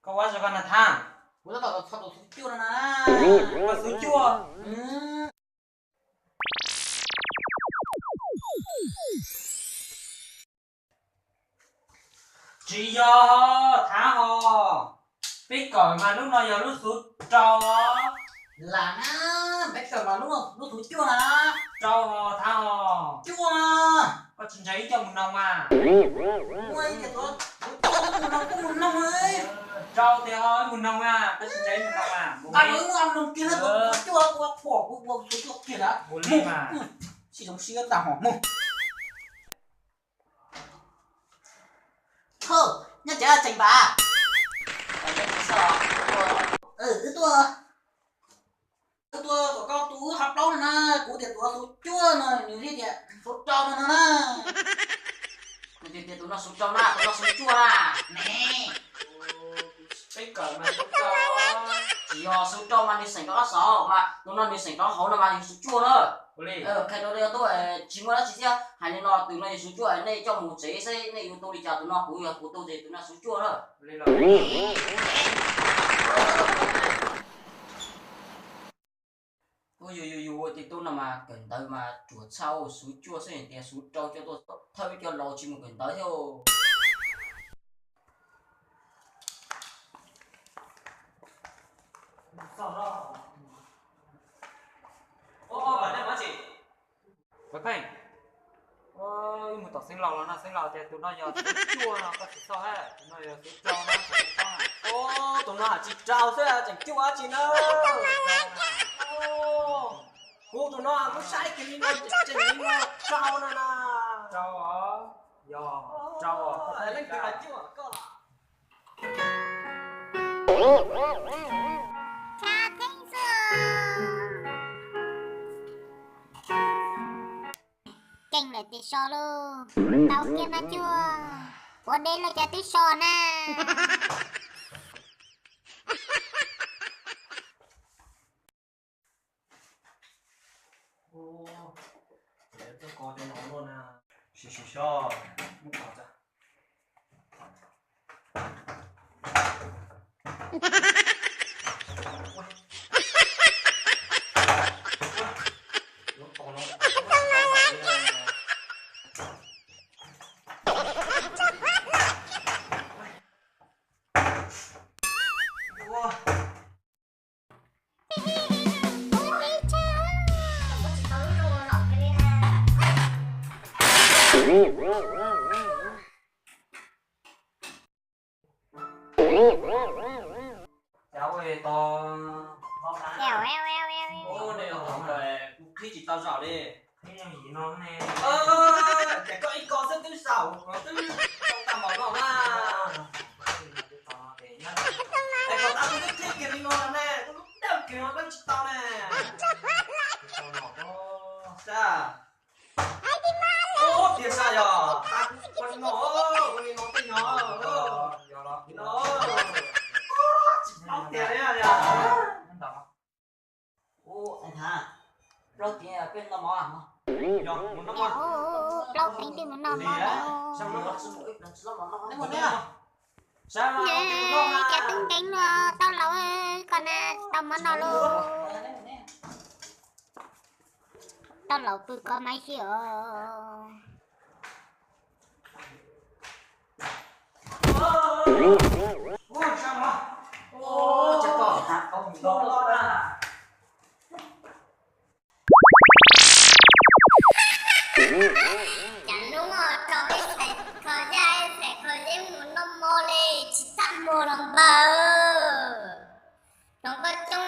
Koj ua zog koj na Thab. Kuv tab tom txhom tus xuv cuaj no na. Tus xuv cuaj. Tsis yog, Thab hos. Peb kawm mas lub no yog lub xuv rau. Lam na, peb kawm mas lub xuv cuaj na. Rau hos Thab hos. Cuaj. Koj tsis ntseeg ib co mus noog mas. Mus noog, mus noog. Rau tias ho mus noog mas, koj tsis ntseeg mus noog mas. Nqa mus noog kiag na, tus cuaj ua pom kuv ua xuv cuaj kiag na. Mus li mas. Sib zoo siab tag hos mus. Thawj, nyob tsev tseem npam. Wb tuaj, wb tuaj tom koj tus wb hov plaub no na, kuv tias tus xuv cuaj no nws thiaj tias xuv rau no no na. Nws tias tus no xuv rau na, tus no xuv cuaj na. Ne. Peb kawm mas xuv rau. Tsis yog, xuv rau mas nws xeem rau qab saud mas tus no nws xeem rau hauv no mas yog xuv cuaj na. Qhia rau nej tub tsis muaj dab tsi thiab, hais li no tus no yog xuv cuaj, nej coj mus tsev seb nej yuav tu li cas, tus no kuv yog kuv tu ces tus no xuv cuaj na. Ua yus yus yus ua tej tub no mas kawm ntawv mas ruam tshaj, xuv cuaj xwb tias xuv rau, coj tuaj thawj coj laus tsis mus kawm ntawv thiab. Pheej, wb mus tom Xeev Laus los no Xeev Laus tias tus no yog xuv cuaj no, koj tsis txhob hais, tus no yog xuv rau no. Tus no tsis rau xwb, tseem cuaj dab tsi na. Kuv tus no kuv saib kiag li no tseem li no rau no na. Rau os, yog rau os. Leej twg los cuaj koj los. Keej lawm tias so lauj, tau kiag no cuaj, ua deb lawm cas twb so na. Cas ua tau, ua ne, kuv qhib tsis tau zaum li. Qhib yooj yim no ne. Ces koj ib ko xwb twb zaum, twb tau tag npaum no na. Es kom tas kuv twb qhib kiag li no los ne, kuv lub dawj kiag no koj tsis tau ne. Sab. Ub, tiag sab yog, tas kuv ua li no, ua li no tej no. Li no. Tsis paub tiag li yog. Ub, plaub cev peb noj mov. Plaub cev twb mus noj mov lawm. Cas tub nkeeg no tau laus ko na, tsis tau mov noj lauj. Tau laus pw kov maiv xwb os. Cas hnub no rau peb xaiv kho yaj, xaiv kho yaj mus noj mov li, tsis txaj muag los npawg. Hloov koj coob